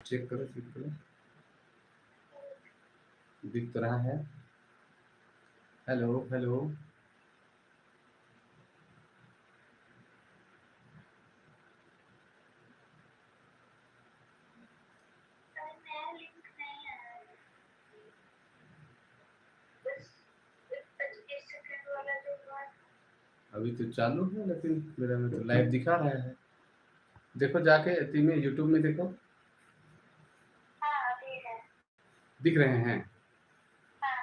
चेक करो, चेक करो, दिख तो रहा है। हेलो हेलो, सर नया लिंक नहीं आया है। बस 25 सेकंड वाला जो हुआ था। अभी तो चालू है, लेकिन मेरा में तो लाइव दिखा रहा है। देखो जाके अति में यूट्यूब में देखो। हाँ अभी है। दिख रहे हैं? हाँ।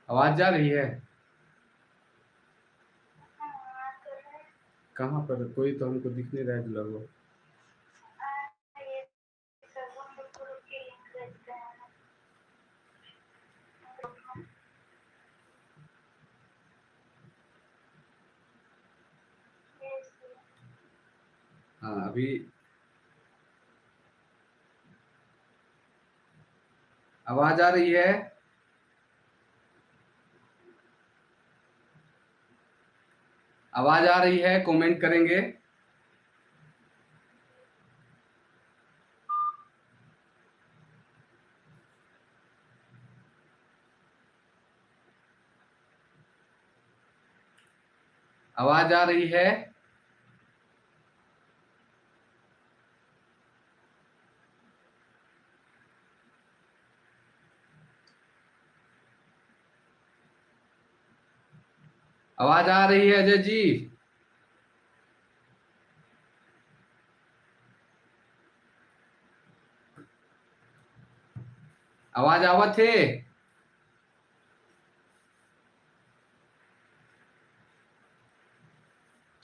आवाज जा रही है? हाँ आ तो रहा है। कहाँ पर? कोई तो हमको दिख नहीं रहा है जुड़ा हुआ। ये सब हम लोग ग्रुप के लिंक भेजते हैं ग्रुप में। भेज दिया। हाँ अभी आवाज आ रही है? आवाज आ रही है? कमेंट करेंगे। आवाज आ रही है? आवाज आ रही है अजय जी? आवाज आवत है?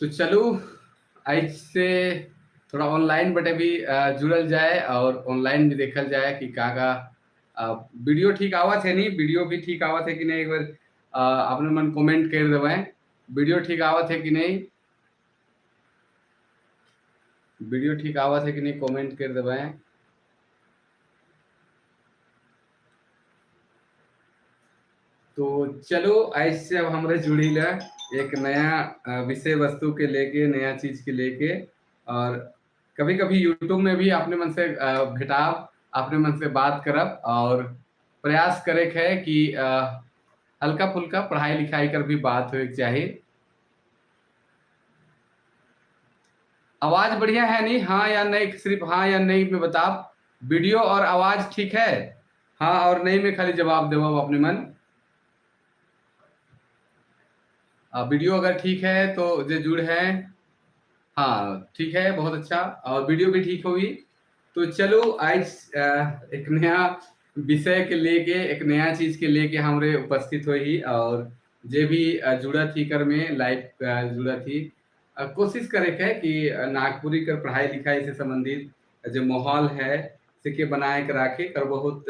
तो चलो आज से थोड़ा ऑनलाइन बटे भी जुड़ल जाए और ऑनलाइन भी देखल जाए कि का का वीडियो ठीक आवत है नहीं, वीडियो भी ठीक आवत है कि नहीं। एक बार अपने मन कमेंट कर देवे, वीडियो ठीक आवत है कि नहीं, वीडियो ठीक आवत है कि नहीं, कमेंट कर देवे। तो चलो ऐसे अब हमरे जुड़ी ला एक नया विषय वस्तु के लेके, नया चीज के लेके। और कभी-कभी यूट्यूब में भी अपने मन से भेटाब, अपने मन से बात करब और प्रयास करे है कि हल्का फुल्का पढ़ाई लिखाई कर भी बात होए के चाहिए। आवाज बढ़िया है नहीं? हाँ या नहीं, सिर्फ हाँ या नहीं में बताब। वीडियो और आवाज ठीक है? हाँ और नहीं में खाली जवाब देव अपने मन। वीडियो अगर ठीक है तो जो जुड़ है, हाँ ठीक है, बहुत अच्छा, और वीडियो भी ठीक होगी। तो चलो आज एक नया विषय के लेके, एक नया चीज के लेके हमरे उपस्थित हुई और जे भी जुड़ा थी कर में लाइव जुड़ा थी, कोशिश करे के कि नागपुरी कर पढ़ाई लिखाई से संबंधित जो माहौल है से के बनाए के राखे कर बहुत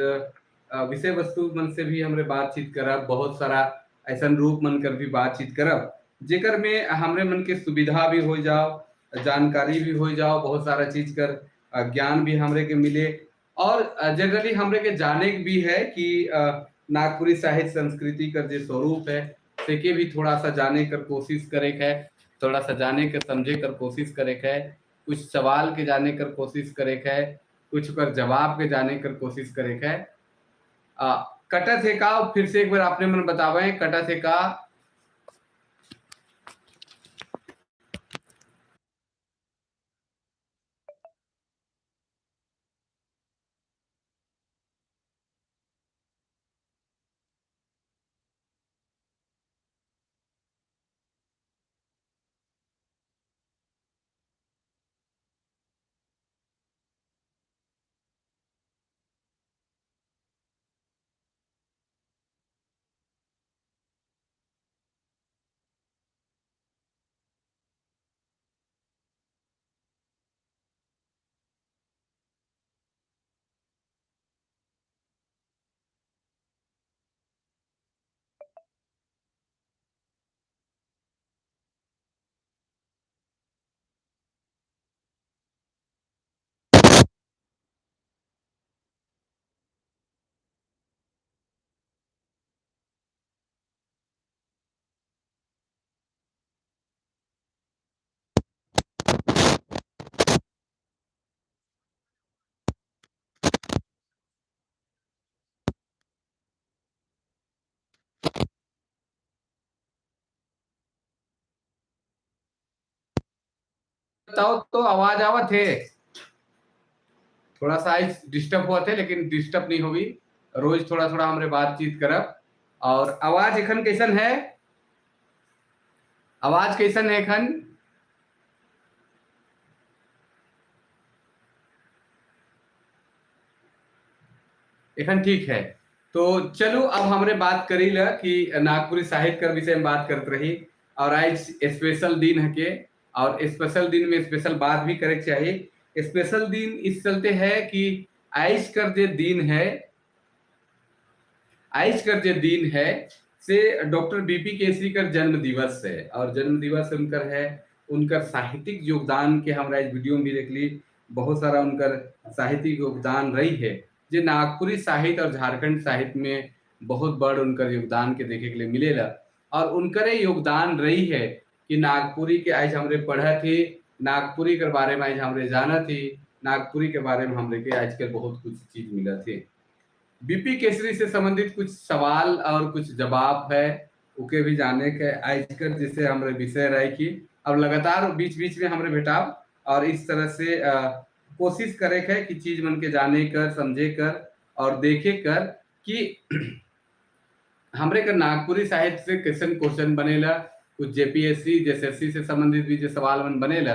विषय वस्तु मन से भी हमरे बातचीत करब, बहुत सारा ऐसा रूप मन कर भी बातचीत करब जेकर में हमरे मन के सुविधा भी हो जाओ, जानकारी भी हो जाओ, बहुत सारा चीज कर ज्ञान भी हमरे के मिले। और जनरली हमरे के जाने भी है कि नागपुरी साहित्य संस्कृति का जो स्वरूप है से भी थोड़ा सा जाने कर कोशिश करे है, थोड़ा सा जाने कर समझे कर कोशिश करे है, कुछ सवाल के जाने कर कोशिश करे है, कुछ कर जवाब के जाने कर कोशिश करे है। कटत है का फिर से एक बार आपने मन बतावे, कटत है का? बताओ तो आवाज आवत है? थोड़ा सा आज डिस्टर्ब हुआ थे, लेकिन डिस्टर्ब नहीं होगी। रोज थोड़ा थोड़ा हमरे बातचीत करब। और आवाज एखन कैसन है? आवाज कैसन है एखन? एखन ठीक है। तो चलो अब हमरे बात करी ल कि नागपुरी साहित्य कर विषय में बात करत रही और आज स्पेशल दिन है के, और स्पेशल दिन में स्पेशल बात भी करे के चाहिए। स्पेशल दिन इस चलते है कि आज कर जे दिन है, आज कर जे दिन है से डॉक्टर बीपी केसरी कर जन्म दिवस है और जन्म दिवस उनकर है। उनकर साहित्यिक योगदान के हमरा इस वीडियो में भी देख ली, बहुत सारा उनकर साहित्यिक योगदान रही है जे नागपुरी साहित्य और झारखंड साहित्य में बहुत बड़ उनकर योगदान के देखे के लिए मिलेला। और उनकरे योगदान रही है कि नागपुरी के आज हमरे पढ़ा थी, नागपुरी के बारे में आज हमरे जाना थी, नागपुरी के बारे में हमरे के आजकल बहुत कुछ चीज मिला थी। बीपी केसरी से संबंधित कुछ सवाल और कुछ जवाब है, उके भी जाने के आजकल जैसे हमरे विषय रहे कि अब लगातार बीच बीच में हमरे भेटाब और इस तरह से कोशिश करे के कि चीज मन के जाने कर, समझे कर और देखे कर कि हमरे का नागपुरी साहित्य से कैसन क्वेश्चन बनेला, कुछ जेपीएससी जेएसएससी से संबंधित भी जो सवाल मन बनेला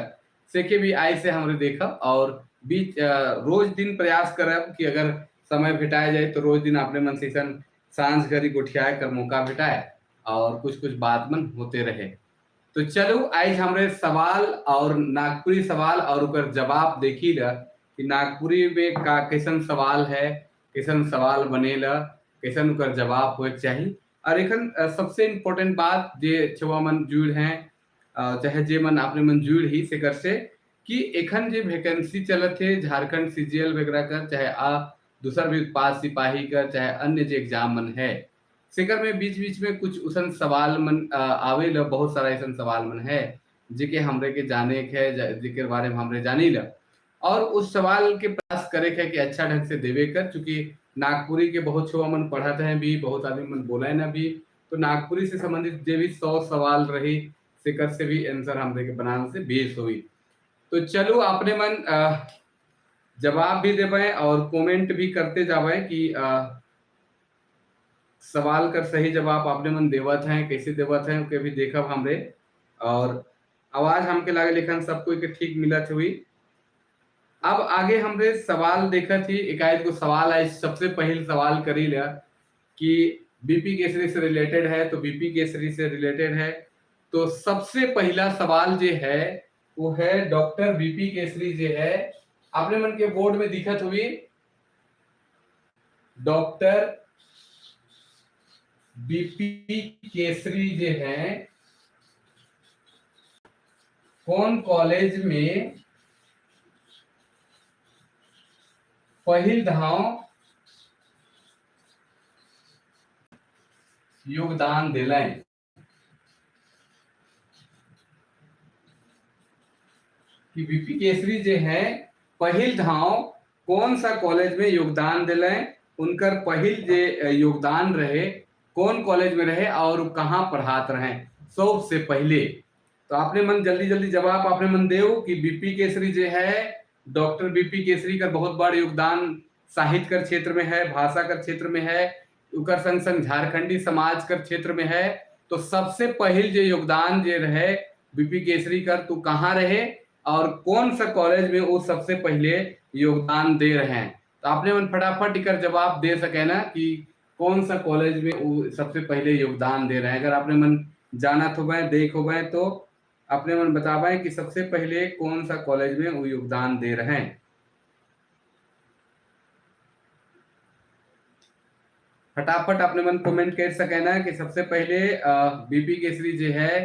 से के भी आय से हमरे देखब और बीच रोज दिन प्रयास करब कि अगर समय भेटाया जाए तो रोज दिन अपने मन से सांझ घड़ी गोठियाए कर मौका भेटाए और कुछ कुछ बात मन होते रहे। तो चलो आज हमरे सवाल और नागपुरी सवाल और उकर जवाब देखी ल कि नागपुरी में का कैसन सवाल है, कैसन सवाल बनेला, कैसन उकर जवाब होए के चाही। और एखन सबसे इम्पोर्टेंट बात जे छुआ मन जुड़ हैं, चाहे जे मन अपने मन जुड़ ही से कर से कि एखन जे वैकेंसी चलत है झारखंड सीजीएल वगैरह कर, चाहे आ दूसर भी उत्पाद सिपाही कर, चाहे अन्य जे एग्जाम मन है, सेकर में बीच बीच में कुछ उसन सवाल मन आवे ल, बहुत सारा ऐसा सवाल मन है जिके हमरे के जाने के है, जिके बारे में हमरे जानी ल और उस सवाल के प्रयास करे के है कि अच्छा ढंग से देवे कर। चूंकि नागपुरी के बहुत छुआ मन पढ़ते हैं भी, बहुत आदमी मन बोले ना भी, तो नागपुरी से संबंधित जे भी 100 सवाल रही सेकर से भी आंसर हमरे के बनाने से बेस हुई। तो चलो अपने मन जवाब भी देवे और कमेंट भी करते जावे कि सवाल कर सही जवाब आपने मन देवत हैं, कैसे देवत हैं के भी देखब हमरे। और आवाज हमके लागे लेखन सब कोई के ठीक मिलत हुई। अब आगे हमरे सवाल देखा थी, एकाएक को सवाल आए, सबसे पहले सवाल करी लिया कि बीपी केसरी से रिलेटेड है, तो बीपी केसरी से रिलेटेड है तो सबसे पहला सवाल जे है वो है डॉक्टर बीपी केसरी जे है आपने मन के बोर्ड में दिखत हुई डॉक्टर बीपी केसरी जे हैं कौन कॉलेज में पहिल धाव योगदान दिलाए। कि बीपी केसरी जे हैं पहिल धाव कौन सा कॉलेज में योगदान दिलाए, उनकर पहिल जे योगदान रहे कौन कॉलेज में रहे और कहाँ पढ़ात रहे सबसे पहले। तो आपने मन जल्दी जल्दी जवाब आपने मन देव कि बीपी केसरी जे है डॉक्टर बीपी केसरी का बहुत बड़ा योगदान साहित्य कर क्षेत्र में है, भाषा कर क्षेत्र में है, उकर संग संग झारखंडी समाज कर क्षेत्र में है। तो सबसे पहल जो योगदान जे रहे बीपी केसरी कर तो कहाँ रहे और कौन सा कॉलेज में वो सबसे पहले योगदान दे रहे हैं। तो आपने मन फटाफट इकर जवाब दे सके ना कि कौन सा कॉलेज में वो सबसे पहले योगदान दे रहे हैं। अगर आपने मन जाना हो गए देख हो गए तो अपने मन बतावे कि सबसे पहले कौन सा कॉलेज में वो योगदान दे रहे हैं। फटाफट अपने मन कमेंट कर सके ना कि सबसे पहले बीपी केसरी जो है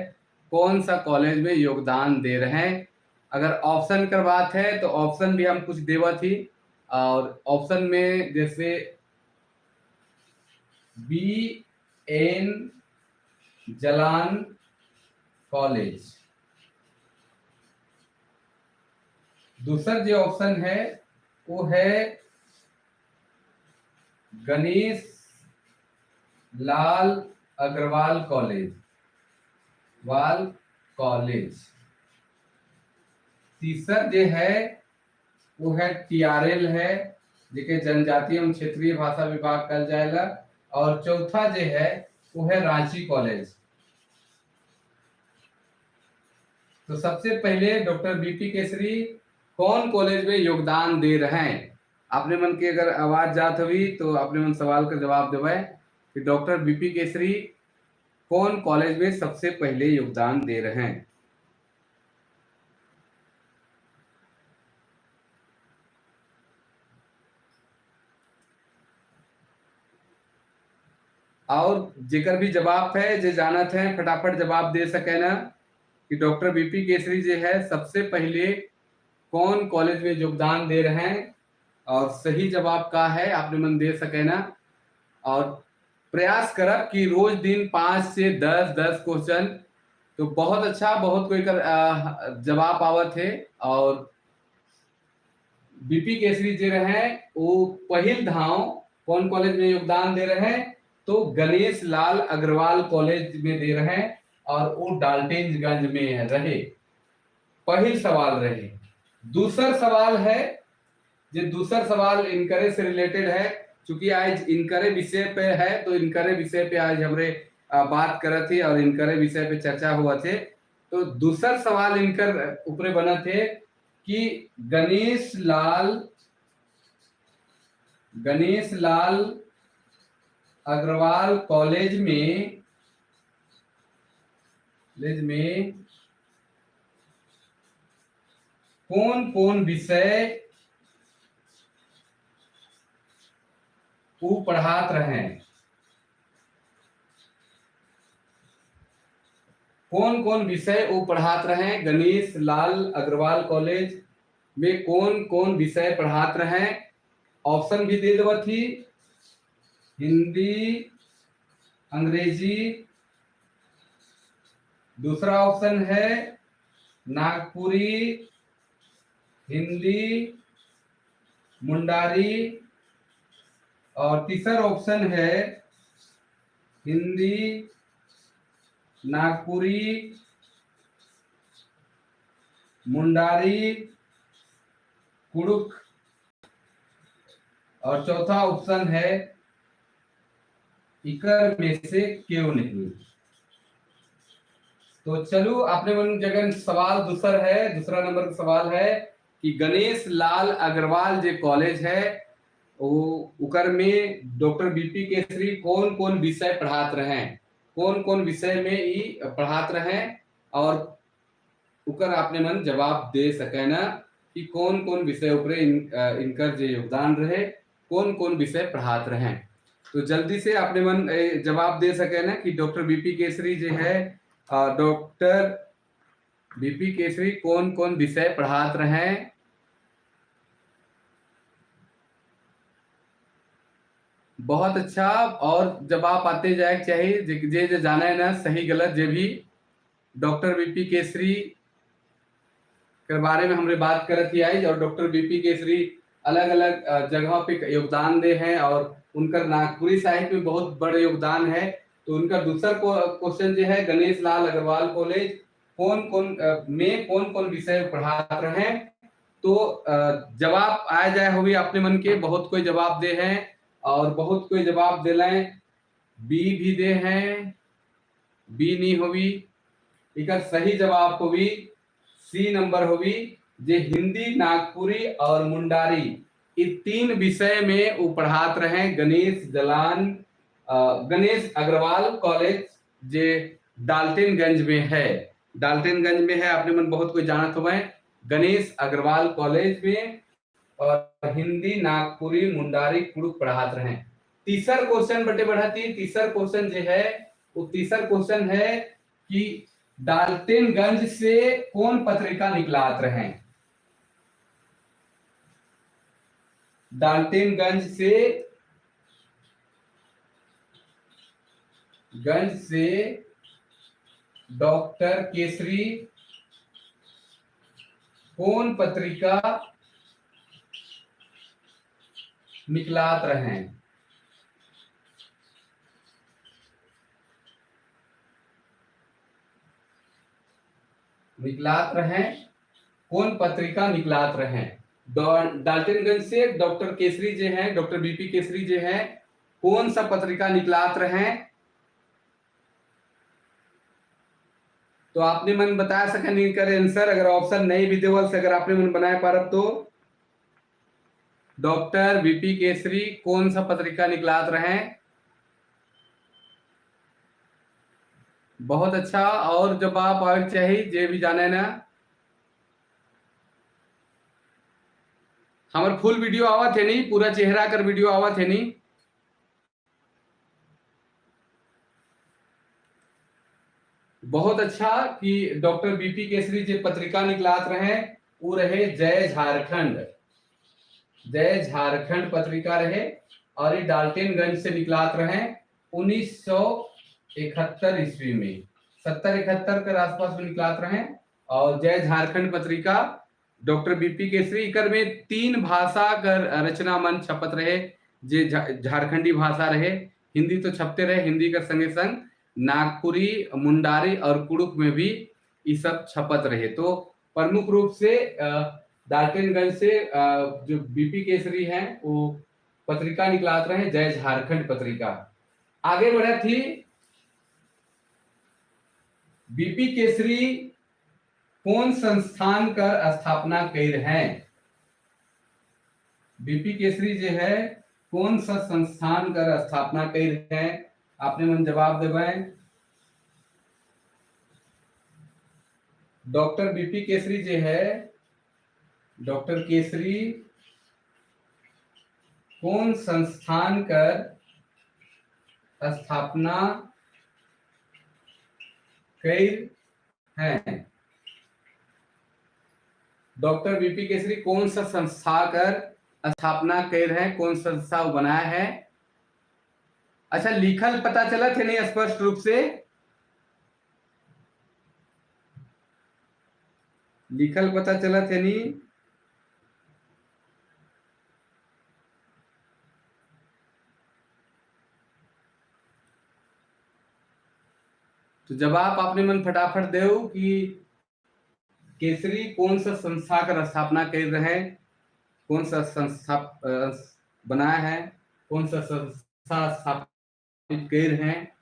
कौन सा कॉलेज में योगदान दे रहे हैं। अगर ऑप्शन कर बात है तो ऑप्शन भी हम कुछ देवा थी और ऑप्शन में जैसे बी एन जलान कॉलेज, दूसरा जो ऑप्शन है वो है गणेश लाल अग्रवाल कॉलेज वाल कॉलेज, तीसर जे है वो है टीआरएल है, जेके जनजातीय एवं क्षेत्रीय भाषा विभाग कहल जाएला। और चौथा जे है वो है रांची कॉलेज। तो सबसे पहले डॉक्टर बीपी केसरी कौन कॉलेज में योगदान दे रहे हैं? अपने मन के अगर आवाज जात हुई तो अपने मन सवाल का जवाब देवे कि डॉक्टर बीपी केसरी कौन कॉलेज में सबसे पहले योगदान दे रहे हैं? और जेकर भी जवाब है, जे जानत है, फटाफट जवाब दे सके ना कि डॉक्टर बीपी केसरी जे है सबसे पहले कौन कॉलेज में योगदान दे रहे हैं, और सही जवाब का है आपने मन दे सके ना। और प्रयास करब कि रोज दिन 5 से 10 क्वेश्चन, तो बहुत अच्छा, बहुत कोई कर जवाब आवत है। और बीपी केसरी जे रहे वो पहिल धाव कौन कॉलेज में योगदान दे रहे हैं? तो गणेश लाल अग्रवाल कॉलेज में दे रहे हैं और वो डाल्टनगंज में है रहे। पहिल सवाल रहे। दूसर सवाल है, जो दूसर सवाल इनकरे से रिलेटेड है, चूंकि आज इनकरे विषय पे है तो इनकरे विषय पे आज हमरे बात करत थी और इनकरे विषय पे चर्चा हुआ थे। तो दूसर सवाल इनकर ऊपरे बना थे कि गणेश लाल अग्रवाल कॉलेज में कौन कौन विषय वो पढ़ात रहे, कौन कौन विषय वो पढ़ात रहे? गणेश लाल अग्रवाल कॉलेज में कौन कौन विषय पढ़ात रहे? ऑप्शन भी दे देवत थी, हिंदी, अंग्रेजी, दूसरा ऑप्शन है नागपुरी, हिंदी, मुंडारी, और तीसरा ऑप्शन है हिंदी, नागपुरी, मुंडारी, कुड़ुक, और चौथा ऑप्शन है इकर में से क्यों नहीं। तो चलो अपने मन जगन सवाल दूसर है, दूसरा नंबर का सवाल है कि गणेश लाल अग्रवाल जो कॉलेज है वो उकर में डॉक्टर बीपी केसरी कौन कौन विषय पढ़ात रहे, कौन कौन विषय में ई पढ़ात रहे, और उकर अपने मन जवाब दे सके ना कि कौन कौन विषय ऊपर इनकर जो योगदान रहे, कौन कौन विषय पढ़ात रहे। तो जल्दी से अपने मन जवाब दे सके ना कि डॉक्टर बीपी केसरी जो है, डॉक्टर बीपी केसरी कौन कौन विषय पढ़ात रहे। बहुत अच्छा। और जवाब आते जाए चाहिए, जे जे जाना है ना सही गलत जे भी डॉक्टर बीपी केसरी के बारे में हमने बात करत ही आई, और डॉक्टर बीपी केसरी अलग अलग जगह पे योगदान दे हैं और उनका नागपुरी साहित्य में बहुत बड़े योगदान है। तो उनका दूसरा क्वेश्चन जो है गणेश लाल अग्रवाल कॉलेज कौन कौन में कौन कौन विषय पढ़ाते रहे। तो जवाब आया जाए होगी अपने मन के, बहुत कोई जवाब दे हैं और बहुत कोई जवाब दे लें, बी भी दे हैं, बी नहीं होगी, इकर सही जवाब होगी सी नंबर होगी, जे हिंदी, नागपुरी और मुंडारी ये तीन विषय में वो पढ़ात रहे गणेश अग्रवाल कॉलेज जे डाल्टनगंज में है, डाल्टनगंज में है, अपने मन बहुत कोई जानत होवे, गणेश अग्रवाल कॉलेज में, और हिंदी, नागपुरी, मुंडारी, कुड़ुक पढ़ात रहे। तीसर क्वेश्चन बटे बढ़ाती, तीसर क्वेश्चन जो है वो तीसर क्वेश्चन है कि डाल्टनगंज से कौन पत्रिका निकलात रहे, डाल्टनगंज से गंज से डॉक्टर केसरी कौन पत्रिका निकलात रहे। निकलात रहे। कौन पत्रिका निकलात रहे? डाल्टनगंज से डॉक्टर केसरी जे हैं, डॉक्टर बीपी केसरी जे हैं, कौन सा पत्रिका निकलात रहे? तो आपने मन बता सके नहीं करे आंसर, अगर ऑप्शन नहीं भी देवल से अगर आपने मन बनाए पारब तो डॉक्टर बीपी केसरी कौन सा पत्रिका निकलात रहे? बहुत अच्छा। और जवाब आवे चाहिए जे भी जाने ना, हमार फुल वीडियो आवत है नहीं, पूरा चेहरा कर वीडियो आवत है नहीं। बहुत अच्छा कि डॉक्टर बीपी केसरी जो पत्रिका निकलात रहे वो रहे जय झारखंड, जय झारखंड पत्रिका रहे और ये डाल्टनगंज से निकलात रहे 1971 ईस्वी में, 70-71 के आसपास में निकलात रहे। और जय झारखंड पत्रिका डॉक्टर बीपी केसरी इकर में 3 भाषा कर रचना मन छपत रहे, जे झारखंडी भाषा रहे, हिंदी तो छपते रहे, हिंदी के संगे संग नागपुरी, मुंडारी और कुड़ुक में भी ये सब छपत रहे। तो प्रमुख रूप से डाल्टनगंज से जो बीपी केसरी हैं वो पत्रिका निकलात रहे, जय झारखंड पत्रिका। आगे बढ़े थी बीपी केसरी कौन संस्थान कर स्थापना कर हैं? बीपी केसरी जो है कौन सा संस्थान कर स्थापना कर हैं? आपने मन जवाब देवे। डॉक्टर बीपी केसरी जो है, डॉक्टर केसरी कौन संस्थान कर स्थापना कर हैं? डॉक्टर बीपी केसरी कौन सा संस्था कर स्थापना कर हैं, कौन संस्था बनाया है? अच्छा, लिखल पता चला थे नहीं स्पष्ट रूप से? लिखल पता चला थे नहीं? तो जवाब आपने मन फटाफट देव कि केसरी कौन सा संस्था कर स्थापना कर रहे हैं, कौन सा संस्था बनाया है, कौन सा संस्था स्थापित कर रहे हैं?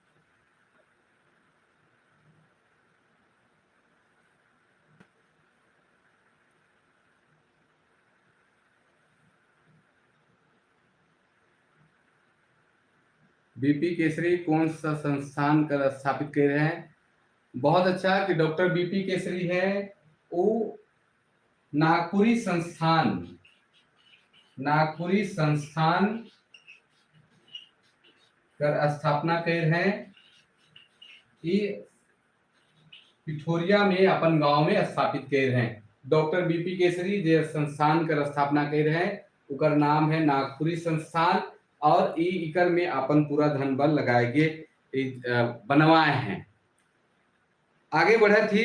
बीपी केसरी कौन सा संस्थान कर स्थापित कर रहे हैं? बहुत अच्छा कि डॉक्टर बीपी केसरी है वो नागपुरी संस्थान, नागपुरी संस्थान कर स्थापना कर रहे हैं। ये पिठोरिया में अपन गांव में स्थापित कर रहे हैं। डॉक्टर बीपी केसरी जे संस्थान कर स्थापना कर रहे हैं उकर नाम है नागपुरी संस्थान और ई इकर में अपन पूरा धन बल लगाएंगे बनवाए हैं। आगे बढ़े थी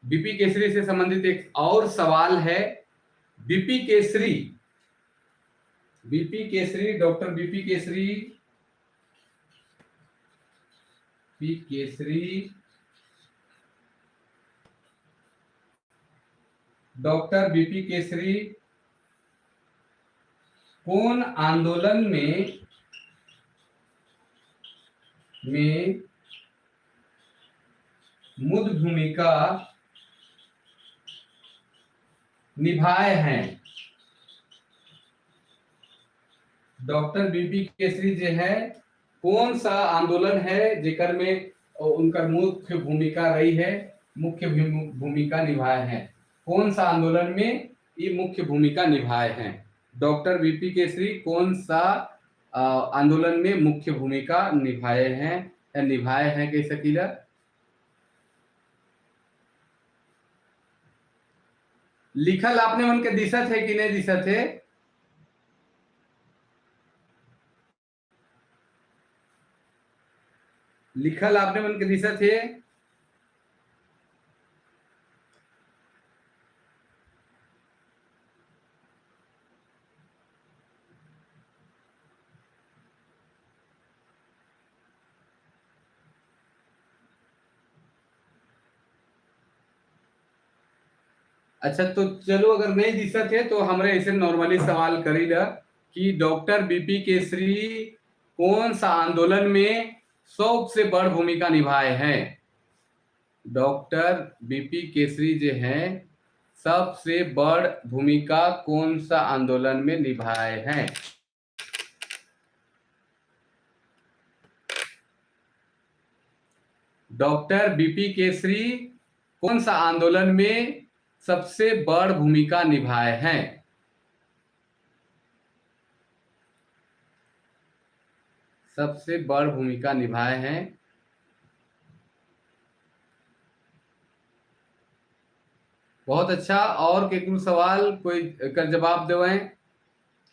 बीपी केसरी से संबंधित एक और सवाल है। BP Kesari, BP Kesari, doctor BP Kesari, P Kesari, doctor BP Kesari कौन आंदोलन में मुख्य भूमिका निभाए हैं? डॉक्टर बीपी केसरी जो है कौन सा आंदोलन है जेकर में उनका मुख्य भूमिका रही है, मुख्य भूमिका निभाए हैं? कौन सा आंदोलन में ये मुख्य भूमिका निभाए हैं? डॉक्टर बीपी केसरी कौन सा आंदोलन में मुख्य भूमिका निभाए हैं या निभाए हैं कह सकीला? लिखल आपने मन के दिशत है कि नहीं दिशत है? लिखल आपने मन के दिशत है? अच्छा, तो चलो अगर नहीं दिसत है तो हमरे ऐसे नॉर्मली सवाल करी ला कि डॉक्टर बीपी केसरी कौन सा आंदोलन में सबसे बड़ भूमिका निभाए हैं? डॉक्टर बीपी केसरी जो हैं सबसे बड़ भूमिका कौन सा आंदोलन में निभाए हैं? डॉक्टर बीपी केसरी कौन सा आंदोलन में सबसे बड़ भूमिका निभाए हैं? सबसे बड़ भूमिका निभाए हैं। बहुत अच्छा। और केकरो सवाल कोई कर जवाब देवे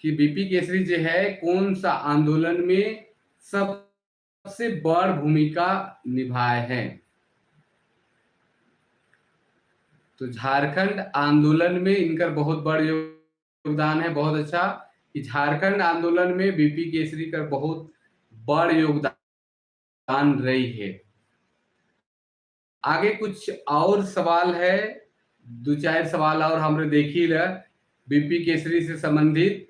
कि बीपी केसरी जो है कौन सा आंदोलन में सबसे बड़ भूमिका निभाए हैं? तो झारखंड आंदोलन में इनका बहुत बड़ योगदान है। बहुत अच्छा कि झारखंड आंदोलन में बीपी केसरी का बहुत बड़ योगदान रही है। आगे कुछ और सवाल है, दो चार सवाल और हमने देखी ल बीपी केसरी से संबंधित।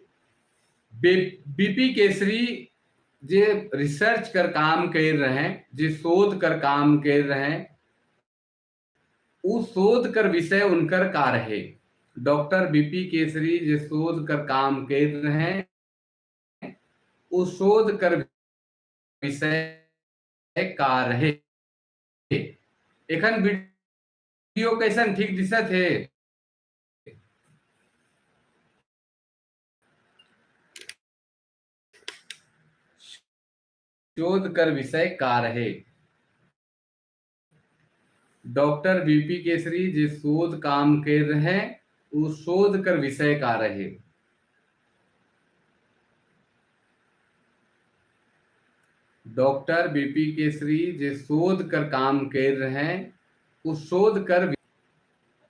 बीपी केसरी जे रिसर्च कर काम कर रहे हैं, जे शोध कर काम कर रहे हैं, वो शोध कर विषय उनकर का रहे? डॉक्टर बीपी केसरी जे शोध कर काम कर रहे हैं, वो शोध कर विषय का रहे? एखन वीडियो कैसन ठीक दिसत है? शोध कर विषय का रहे? डॉक्टर बीपी केसरी जे शोध काम कर रहे हैं, वो शोध कर विषय का रहे? डॉक्टर बीपी केसरी जे शोध कर काम कर रहे हैं, वो शोध कर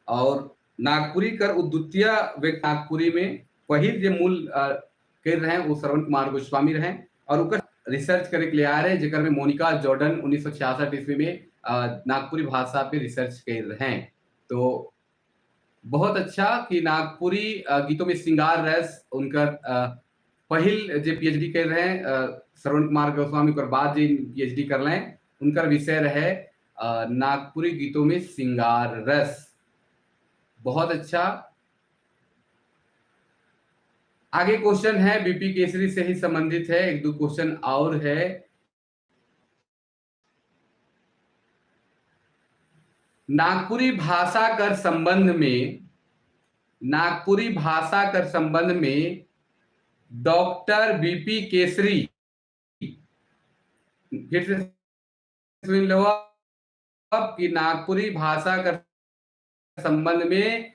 और नागपुरी कर द्वितीय व्यक्ति नागपुरी में पहिल जे मूल कर रहे हैं वो श्रवण कुमार गोस्वामी रहे और उनका रिसर्च करे के लिए आ रहे हैं, जेकर में मोनिका जॉर्डन 1966 ईस्वी में नागपुरी भाषा पे रिसर्च कर रहे हैं। तो बहुत अच्छा कि नागपुरी गीतों में श्रृंगार रस उनका पहिल जे पीएचडी कर रहे हैं श्रवण कुमार गोस्वामी के बाद जे पीएचडी कर रहे हैं, उनका विषय रहे नागपुरी गीतों में श्रृंगार रस। बहुत अच्छा। आगे क्वेश्चन है बीपी केसरी से ही संबंधित है, एक दो क्वेश्चन और है। नागपुरी भाषा कर संबंध में, नागपुरी भाषा कर संबंध में डॉक्टर बीपी केसरी, फिर से सुन लो आप कि नागपुरी भाषा कर संबंध में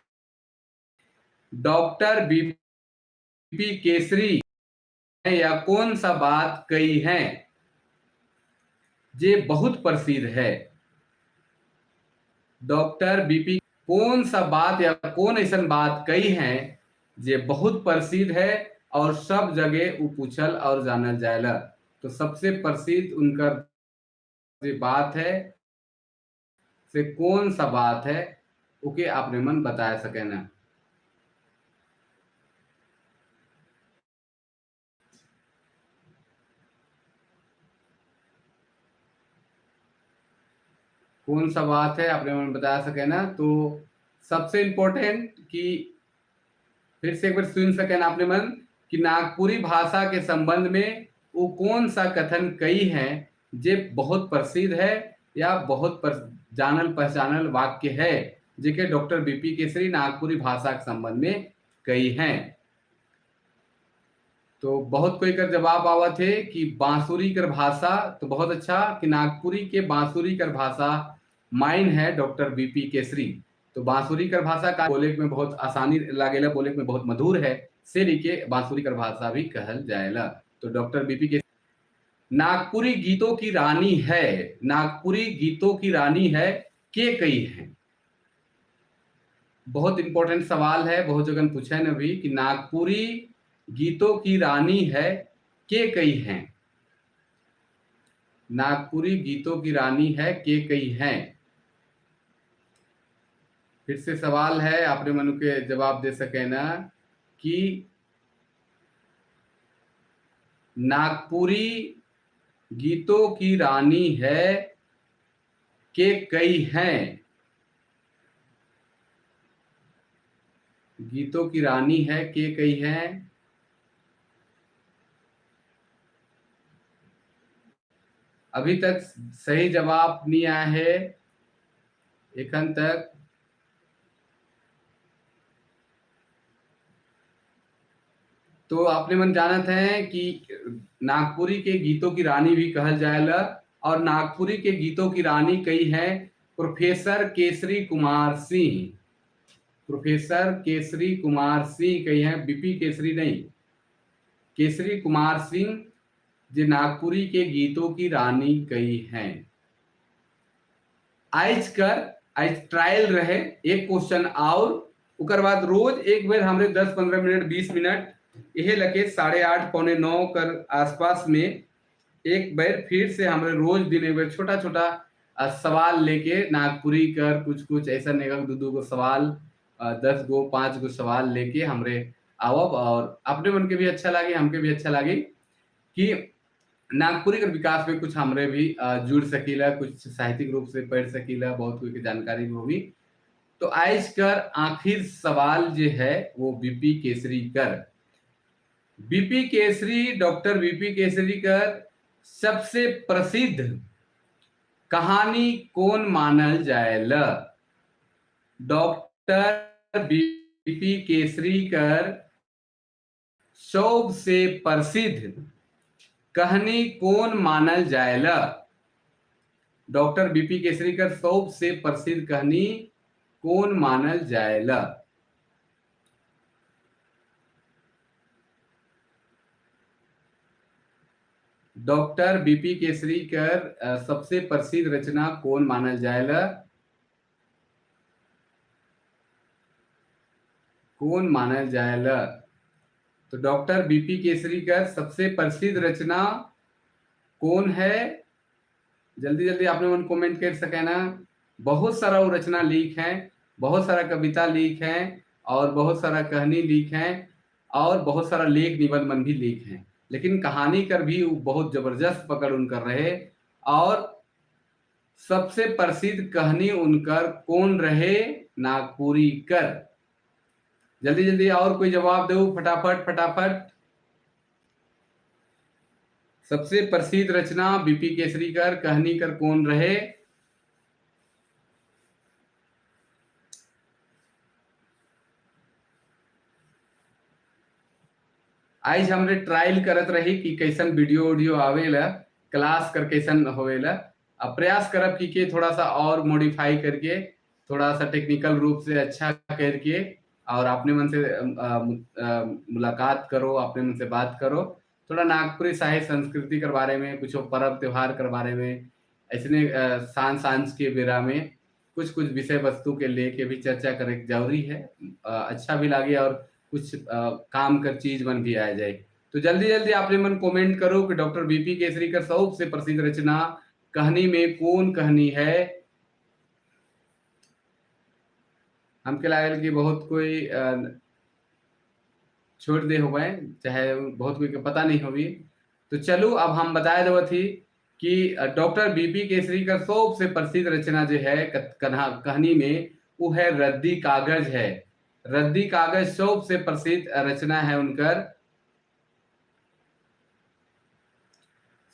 डॉक्टर बीपी केसरी या कौन सा बात कही है जे बहुत प्रसिद्ध है? डॉक्टर बीपी कौन सा बात या कौन ऐसा बात कही है जे बहुत प्रसिद्ध है और सब जगह वो पूछल और जानल जायला? तो सबसे प्रसिद्ध उनका जो बात है से कौन सा बात है ओके आपने मन बता सके ना। कौन सा बात है आपने मन बता सके ना। तो सबसे इंपॉर्टेंट कि फिर से एक बार सुन सके ना आपने मन कि नागपुरी भाषा के संबंध में वो कौन सा कथन कई है जे बहुत प्रसिद्ध है या बहुत जानल पहचानल वाक्य है जेके डॉक्टर बीपी केसरी नागपुरी भाषा के संबंध में कई हैं। तो बहुत कोई कर जवाब आवा थे कि बांसुरी कर भाषा, तो बहुत अच्छा कि नागपुरी के बांसुरी कर भाषा माइन है डॉक्टर बीपी केसरी। तो बांसुरी कर भाषा का बोले में बहुत आसानी लागेला, बोले में बहुत मधुर है, से लेके बांसुरी कर भाषा भी कहल जाएला। तो डॉक्टर बीपी केसरी नागपुरी गीतों की रानी है, नागपुरी गीतों की रानी है के कई है? बहुत इंपॉर्टेंट सवाल है, बहुत जगह पूछे न भी कि नागपुरी गीतों की रानी है के कई हैं? नागपुरी गीतों की रानी है के कई हैं? फिर से सवाल है, आपने मनु के जवाब दे सके ना कि नागपुरी गीतों की रानी है के कई हैं? गीतों की रानी है के कई हैं? अभी तक सही जवाब नहीं आया है एखन तक। तो आपने मन जानत है कि नागपुरी के गीतों की रानी भी कहल जाएला, और नागपुरी के गीतों की रानी कई हैं प्रोफेसर केसरी कुमार सिंह। प्रोफेसर केसरी कुमार सिंह कई हैं, बीपी केसरी नहीं, केसरी कुमार सिंह जे नागपुरी के गीतों की रानी कई हैं। आज कर आज ट्रायल रहे एक क्वेश्चन और उकर बाद रोज एक बेर हमरे 10-15 मिनट 20 मिनट यह लगे 8:30 8:45 कर आसपास में एक बार फिर से हमरे रोज दिन एक बार छोटा छोटा सवाल लेके नागपुरी कर कुछ कुछ ऐसा नेगा दो दो गो सवाल, 10 गो 5 गो सवाल लेके हमरे आवब, और अपने मन के भी अच्छा लगे हमके भी अच्छा लगे कि नागपुरी के विकास में कुछ हमरे भी जुड़ सकीला, कुछ साहित्यिक रूप से पढ़ सकीला, बहुत कोई के जानकारी भी होगी। तो आज कर आखिर सवाल जो है वो बीपी केसरी कर, बीपी केसरी, डॉक्टर बीपी केसरी कर सबसे प्रसिद्ध कहानी कौन मानल जाएला? डॉक्टर बीपी केसरी कर सबसे प्रसिद्ध कहानी कौन मानल जाएला? डॉक्टर बीपी केसरी कर सबसे प्रसिद्ध कहानी कौन मानल जाएला? डॉक्टर बीपी केसरी कर सबसे प्रसिद्ध रचना कौन मानल जाएला? कौन मानल जाएला? तो डॉक्टर बीपी केसरी कर सबसे प्रसिद्ध रचना कौन है? जल्दी जल्दी आपने मन कमेंट कर सके ना। बहुत सारा वो रचना लीक है, बहुत सारा कविता लीक है, और बहुत सारा कहानी लीक है, और बहुत सारा लेख निबंध मन भी लीक है, लेकिन कहानी कर भी वो बहुत जबरदस्त पकड़ उनकर रहे। और सबसे प्रसिद्ध कहानी उनकर कौन रहे? नागपुरी कर। जल्दी जल्दी और कोई जवाब दो फटाफट फटाफट। सबसे प्रसिद्ध रचना बीपी केसरी कर कहानी कर कौन रहे? आज हमरे ट्रायल करत रही कि कैसन वीडियो ऑडियो आवेला, क्लास कर कैसन होवेला। अब प्रयास करब कि के थोड़ा सा और मॉडिफाई करके, थोड़ा सा टेक्निकल रूप से अच्छा करके, और अपने मन से मुलाकात करो, अपने मन से बात करो, थोड़ा नागपुरी साहित्य संस्कृति के बारे में, कुछ पर्व त्योहार के बारे में, ऐसने सांझ सांझ के बेरा में कुछ कुछ विषय वस्तु के लेके भी चर्चा करे जरूरी है। अच्छा भी लगे और कुछ काम कर चीज मन भी आ जाए। तो जल्दी जल्दी आपने मन कमेंट करो कि डॉक्टर बीपी केसरी का सबसे प्रसिद्ध रचना कहानी में कौन कहानी है। हमके लागल कि बहुत कोई छोड़ दे हो गए, चाहे बहुत कोई के पता नहीं होगी। तो चलो अब हम बताए देव थी कि डॉक्टर बीपी केसरी का सबसे प्रसिद्ध रचना जो है कहानी में वो है रद्दी कागज है। रद्दी कागज सबसे प्रसिद्ध रचना है उनकर,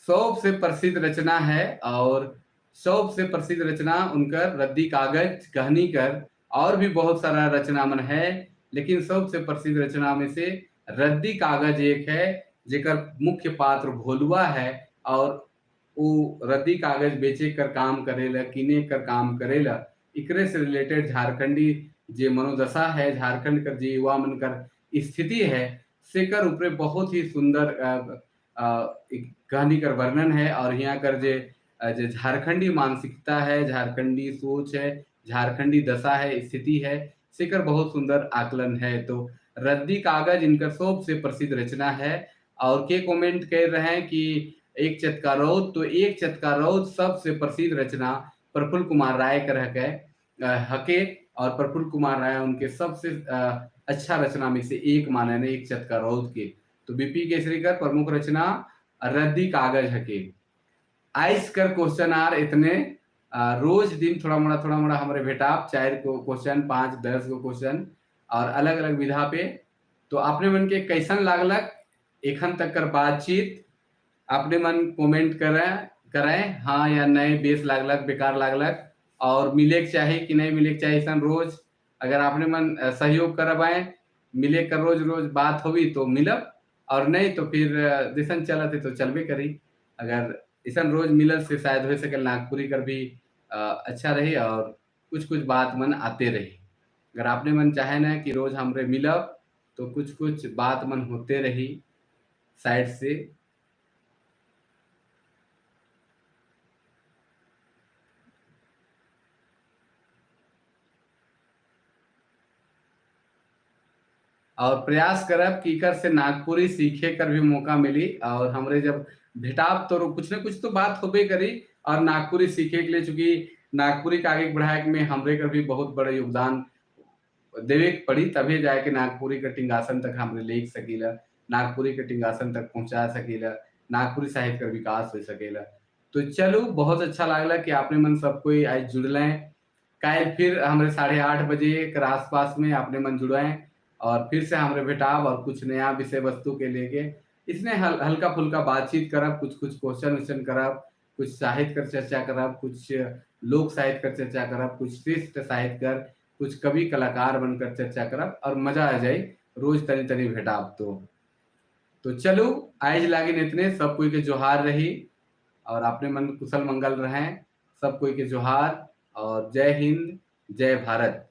सबसे प्रसिद्ध रचना है। और सबसे प्रसिद्ध रचना उनकर रद्दी कागज कहानी कर, और भी बहुत सारा रचना मन है, लेकिन सबसे प्रसिद्ध रचना में से रद्दी कागज एक है, जेकर मुख्य पात्र भोलुआ है और वो रद्दी कागज बेचे कर काम करेला, किने कर काम करेला। इकरे से रिलेटेड झारखंडी जे मनोदशा है, झारखंड कर जे युवा मन कर स्थिति है, सेकर ऊपर बहुत ही सुंदर कहानी कर वर्णन है। और यहाँ कर जे झारखंडी मानसिकता है, झारखंडी सोच है, झारखंडी दशा है, स्थिति है, सेकर बहुत सुंदर आकलन है। तो रद्दी कागज इनकर सबसे प्रसिद्ध रचना है। और के कमेंट कर रहे हैं कि एक चटका रौद, तो एक चटका रौद सबसे प्रसिद्ध रचना प्रफुल्ल कुमार राय कर हके। और प्रफुल्ल कुमार राय उनके सबसे अच्छा रचना में से एक माने ने एक चतका रौद के। तो बीपी केसरीकर प्रमुख रचना रद्दी कागज हके। आइस कर क्वेश्चन आर इतने रोज दिन थोड़ा मोड़ा हमारे भेटाप 4 को क्वेश्चन, 5-10 को क्वेश्चन और अलग अलग विधा पे। तो आपने मन के कैसन लागलक एखन तक कर बातचीत, आपने मन कमेंट करें हाँ या नहीं, बेस लागलक बेकार लागलक, और मिले के चाही कि नहीं मिले के चाही। ऐसा रोज अगर आपने मन सहयोग करवाए मिले कर रोज रोज बात होगी तो मिलब, और नहीं तो फिर जैसन चलत है तो चलबे करी। अगर ऐसा रोज मिलल से शायद हो सके नागपुरी कर भी अच्छा रही और कुछ कुछ बात मन आते रही। अगर आपने मन चाहे ना कि रोज हमरे मिलब तो कुछ कुछ बात मन होते रही साइड से। और प्रयास करब कि इकर से नागपुरी सीखे कर भी मौका मिली, और हमरे जब भेटाब तो कुछ न कुछ तो बात होबे करी। और नागपुरी सीखे के लिए, चूंकि नागपुरी के आगे बढ़ाए में हमरे कर भी बहुत बड़ा योगदान देवे के पड़ी, तभी जाके नागपुरी के टिंगासन तक हमरे ले सकीला, नागपुरी के टिंगासन तक पहुंचा सकीला, नागपुरी साहित्य का विकास हो सकेला। तो चलो बहुत अच्छा लागला कि आपने मन सब कोई आज जुड़ल। कल फिर हमरे 8:30 बजे के आसपास में आपने मन जुड़ाएं और फिर से हमरे भेटाब और कुछ नया विषय वस्तु के लेके इसने हल्का फुल्का बातचीत करब, कुछ कुछ क्वेश्चन वोश्चन करब, कुछ साहित्य कर चर्चा करब, कुछ लोक साहित्य कर चर्चा करब, कुछ श्रेष्ठ साहित्य कर, कुछ कवि कलाकार बनकर चर्चा करब और मजा आ जाए रोज तनी तनी भेटाब। तो चलो आज लागिन इतने, सब कोई के जोहार रही और अपने मन कुशल मंगल रहें, सब कोई के जोहार और जय हिंद जय भारत।